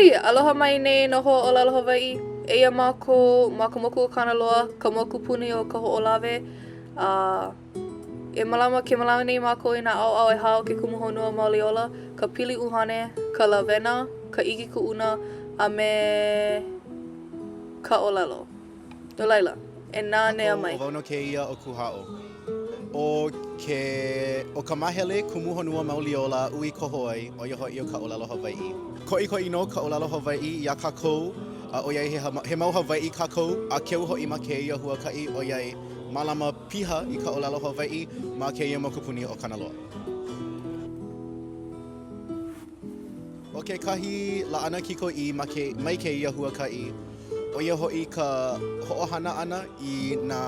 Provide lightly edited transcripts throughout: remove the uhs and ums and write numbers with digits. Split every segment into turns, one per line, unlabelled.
Hui! Aloha mai nei nā hoa ʻōlelo Hawaiʻi. Eia mākou ma ka moku o Kanaloa, ka mokupuni o Kahoʻolawe. A e mālama, ke mālama nei mākou i nā ʻaoʻao ʻehā o ke kumu honua mauli ola, ka pili ʻuhane, ka lawena, ka ʻike kuʻuna, a me ka ʻōlelo. No laila, e nanea mai.
ʻO wau nō kēia ʻo Kūhaʻo. ʻO ke, ʻo ka māhele kumu honua mauli ola aʻu i koho ai, ʻo ia hoʻi ʻo ka ʻōlelo Hawaiʻi. Koʻikoʻi nō ka ʻōlelo Hawaiʻi iā kākou, a ʻoiai he, he mau Hawaiʻi kākou, a keu hoʻi ma kēia huakaʻi, ʻoiai mālama piha i ka ʻōlelo Hawaiʻi ma kēia mokupuni ʻo Kanaloa. ʻO kekahi laʻana kikoʻī ma ke, mai kēia huakaʻi, ʻo ia hoʻi ka hoʻohana ʻana i nā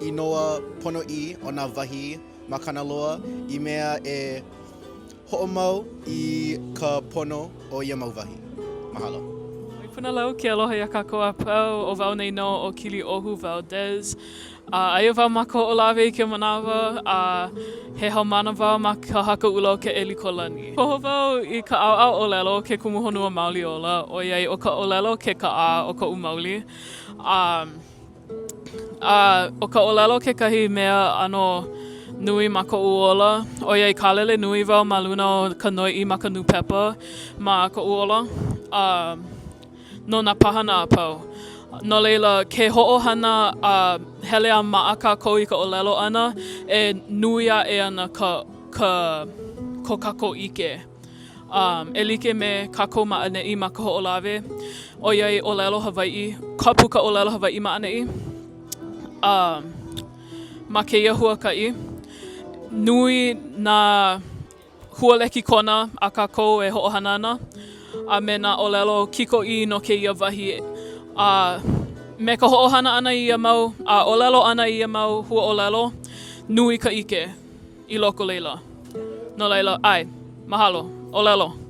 inoa ponoʻī o nā wahi ma Kanaloa i mea e hoʻomau i ka pono o ia mau wahi. Mahalo.
Mai Punalau ke aloha iā kākou a pau, ʻo wau nei nō ʻo Kiliʻohu Valdez. A aia wau ma Kahoʻolawe i kēia manawa, a he haumāna wau ma ka Haka ʻUla o Keʻelikōlani. Koho wau i ka ʻaoʻao ʻōlelo o ke kumu honua mauli ola, ʻoiai ʻo ka ʻōlelo ke kaʻā o koʻu mauli. A, a ʻo ka ʻōlelo kekahi mea ʻano nui ma koʻu ola, ʻoiai kālele nui wau ma luna o ka noiʻi ma ka nūpepa ma koʻu ola. A. no nā pāhana a pau. No laila, ke hoʻohana a hele a maʻa kākou i ka ʻōlelo ʻana, e nui aʻe ana ka, ka, ko kākou ʻike. Um, e like me kākou ma ʻaneʻi ma Kahoʻolawe, ʻoiai ʻōlelo Hawaiʻi, kapu ka ʻōlelo Hawaiʻi ma ʻaneʻi. Um, ma kēia huakaʻi, nui nā hua lekikona a kākou e hoʻohana ana, a me nā ʻōlelo kikoʻī no kēia wahi, a me ka hoʻohana ʻana i ia mau, a ʻōlelo ʻana i ia mau huaʻōlelo, nui ka ʻike i loko laila. No laila, ʻae, mahalo, ʻōlelo.